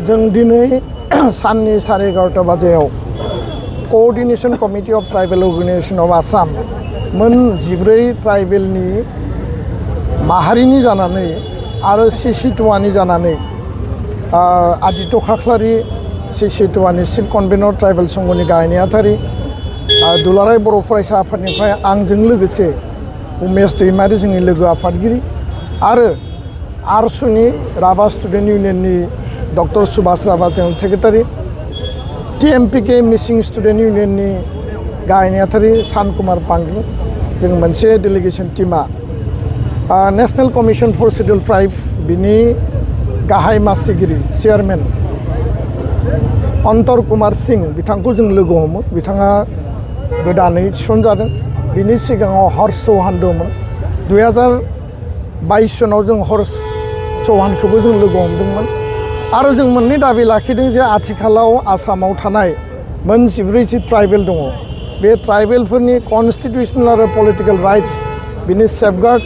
जों दिनै साननि 11:30 बाजियाव coordination committee of tribal organisation of Assam मोन 14 ट्राइबेलनि माहारिनि जानानै आरो सिसिटुवानि जानानै आदित्य खाख्लारि सिसिटुवानि चिफ कनभेनर ट्राइबल संघनि गाहाय नेहाथारि दुलाराय बर' फरायसा आफादनिफ्राय आंजों लोगोसे उमेश दैमारि जोंनि लोगो आफादगिरि आरो आरसुनि राभा स्टुडेन्ट इउनियननि doctor Subhash Rabha general secretary TMPK Mising student इउनियननि गाहाय नेहाथारि सान कुमार पांगिं जों मोनसे डेलिगेसन टीमा national commission for scheduled tribe बिनि गाहाय मासिगिरि चेयारमेन अंतर कुमार सिंह बिथांखौ जों लोगो हमो बिथाङा गोदानै थिसनजादों बिनि सिगाङाव हर्ष चौहान दंमोन 2022 सनाव जों हर्ष चौहानखौबो जों लोगो हमदोंमोन आरो जों मोननै दाबि लाखिदों जे आथिखालाव आसामाव थानाय मोन 14 ट्राइबेल दङ बे ट्राइबेलफोरनि कन्स्टिटिउशनेल आरो पलिटिकेल राइट्स बिनि सेफगार्ड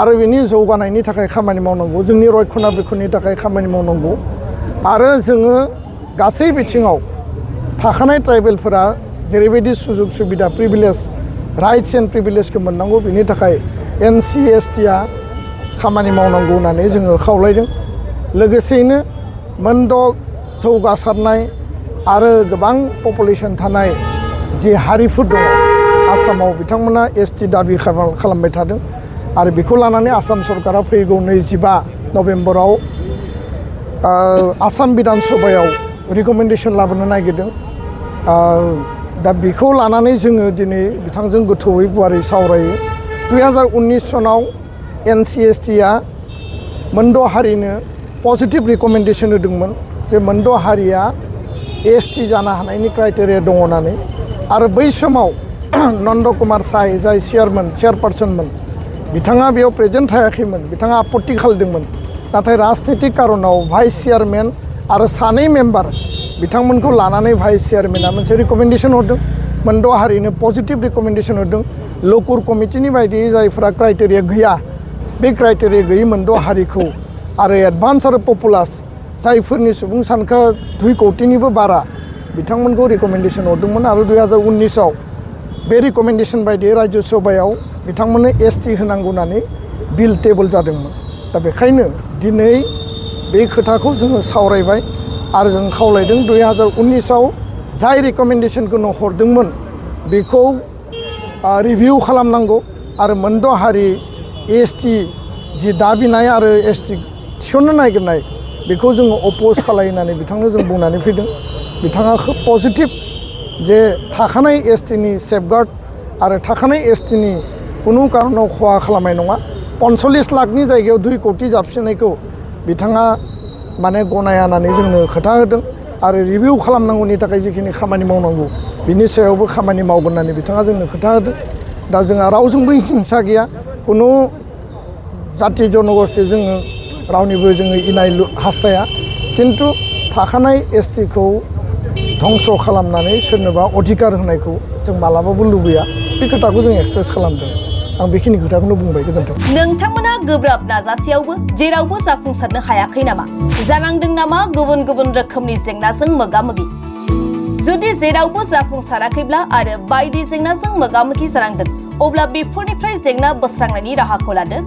आरो बिनि जौगानायनि थाखाय खामानि मावनांगौ जोंनि रक्षणाबेक्षणनि थाखाय खामानि मावनांगौ आरो जोङो गासै बिथिङाव थाखानाय ट्राइबेलफोरा जेरैबायदि सुजुग सुबिदा प्रिभिलेज राइट्स एन्ड प्रिभिलेजखौ मोननांगौ बिनि थाखाय NC/STआ खामानि मावनांगौ होननानै जोङो खावलायदों लोगोसेयैनो मोनद' जौगासारनाय आरो गोबां पपुलेसन थानाय जि हारिफोर दङ आसामाव बिथांमोना ST दाबि खालामबाय थादों आरो बेखौ लानानै आसाम सरकारा फैगौ 25 नभेम्बराव आसाम बिधान सभायाव रिकमेन्डेसन लाबोनो नागिरदों दा बेखौ लानानै जोङो दिनै बिथांजों गोथौयै गुवारै सावरायो 2019 सनाव NC/STआ मोनद' हारिनो पजिटिभ रिकमेन्डेसन होदोंमोन जे मोनद' हारिया ST जानो हानायनि क्राइटेरिया दङ होननानै आरो बै समाव नन्द कुमार साय जाय चेयारपार्सनमोन बिथाङा बेयाव प्रेजेन्ट थायाखैमोन बिथाङा आपत्ति खालामदोंमोन नाथाय राजनितिक कारनाव भाइस चेयारमेन आरो सानै मेम्बार बिथांमोनखौ लानानै भाइस चेयारमेना मोनसे रिकमेन्डेसन हरदों मोनद' हारिनो पजिटिभ रिकमेन्डेसन हरदों लकुर कमिटिनि बायदियै जायफोरा क्राइटेरिया गैया बे क्राइटेरिया गैयै मोनद' हारिखौ आरो एडभान्स आरो पपुलास जायफोरनि सुबुं सानखो 2 कौटिनिबो बारा बिथांमोनखौ रिकमेन्डेसन हरदोंमोन आरो 2019आव बे रिकमेन्डेसन बायदियै राज्य सभायाव बिथांमोननो ST होनांगौ होननानै बिल टेबोल जादोंमोन दा बेखायनो दिनै बे खोथाखौ जोङो सावरायबाय आरो जों खावलायदों 2019आव जाय रिकमेन्डेसनखौ हरदोंमोन बेखौ रिभिउ खालामनांगौ आरो मोनद' हारि ST जि दाबिनाय आरो ST थिसननो नागिरनाय बेखौ जोङो अपोज खालायनानै बिथांनो जों बुंनानै फैदों बिथाङा खोब पजिटिभ जे थाखानाय STनि सेफगार्ड आरो थाखानाय STनि कुनु कारनाव खहा खालामनाय नङा 45 लाखनि जायगायाव 2 कौटि जाबसिननायखौ बिथाङा माने गनाया होननानै जोंनो खोथा होदों आरो रिभिउ खालामनांगौनि थाखाय जिखिनि खामानि मावनांगौ बिनि सायावबो खामानि मावगोन होननानै बिथाङा जोंनो खोथा होदों दा जोंहा रावजोंबो हिंसा गैया कुनु जाति जनगोष्ठी जोङो रावनिबो जोङो इनाय हास्थाया खिन्थु थाखानाय STखौ धंस खालामनानै सोरनोबा अधिकार होनायखौ जों मालाबाबो लुबैया बे खोथाखौ जों एक्सप्रेस खालामदों आं बेखिनि खोथाखौनो बुंबाय गोजोन्थों नोंथांमोना गोब्राब नाजासेयावबो जेरावबो जाफुंसारनो हायाखै नामा जानांदों नामा गुबुन गुबुन रोखोमनि जेंनाजों मोगा-मोगि जुदि जेरावबो जाफुंसाराखैब्ला आरो बायदि जेंनाजों मोगा-मोगि जानांदों अब्ला बेफोरनिफ्राय जेंना बोस्रांनायनि राहाखौ लादो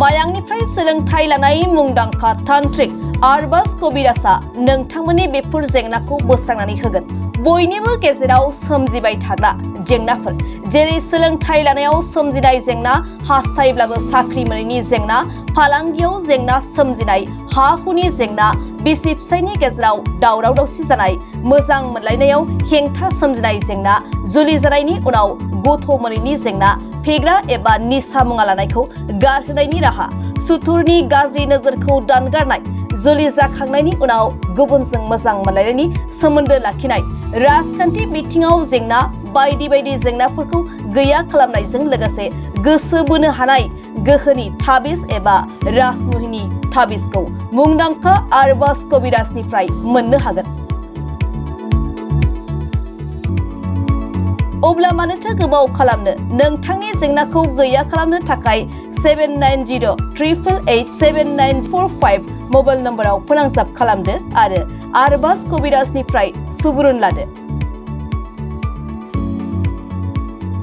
मायांनिफ्राय सोलोंथाइ लानाय मुंदांखा तान्त्रिक आरबास कबिराजआ नोंथांमोननि बेफोर जेंनाखौ बोस्रांनानै होगोन बयनिबो गेजेराव सोमजिबाय थाग्रा जेंनाफोर जेरै सोलोंथाइ लानायाव सोमजिनाय जेंना हास्थायब्लाबो साख्रि मोनैनि जेंना फालांगियाव जेंना सोमजिनाय हा हुनि जेंना बिसि फिसायनि गेजेराव दावराव दावसि जानाय मोजां मोनलायनायाव हेंथा सोमजिनाय जेंना जुलि जानायनि उनाव गथ' मोनैनि जेंना फेग्रा एबा निसा मुवा लानायखौ गारहोनायनि राहा सुथुरनि गाज्रि नोजोरखौ दानगारनाय जुलि जाखांनायनि उनाव गुबुनजों मोजां मोनलायनायनि सोमोन्दो लाखिनाय राजखान्थि बिथिङाव जेंना बायदि बायदि जेंनाफोरखौ गैया खालामनायजों लोगोसे गोसो बोनो हानाय गोहोनि ताबिज एबा राजमुहिनि ताबिजखौ मुंदांखा आरबास कबिराजनिफ्राय मोननो हागोन अब्ला मानोथो गोबाव खालामनो नोंथांनि जेंनाखौ गैया खालामनो थाखाय 7908887945 मबाइल नम्बराव फोनांजाब खालामदो आरो आरबास कबिराजनिफ्राय सुबुरुन लादो।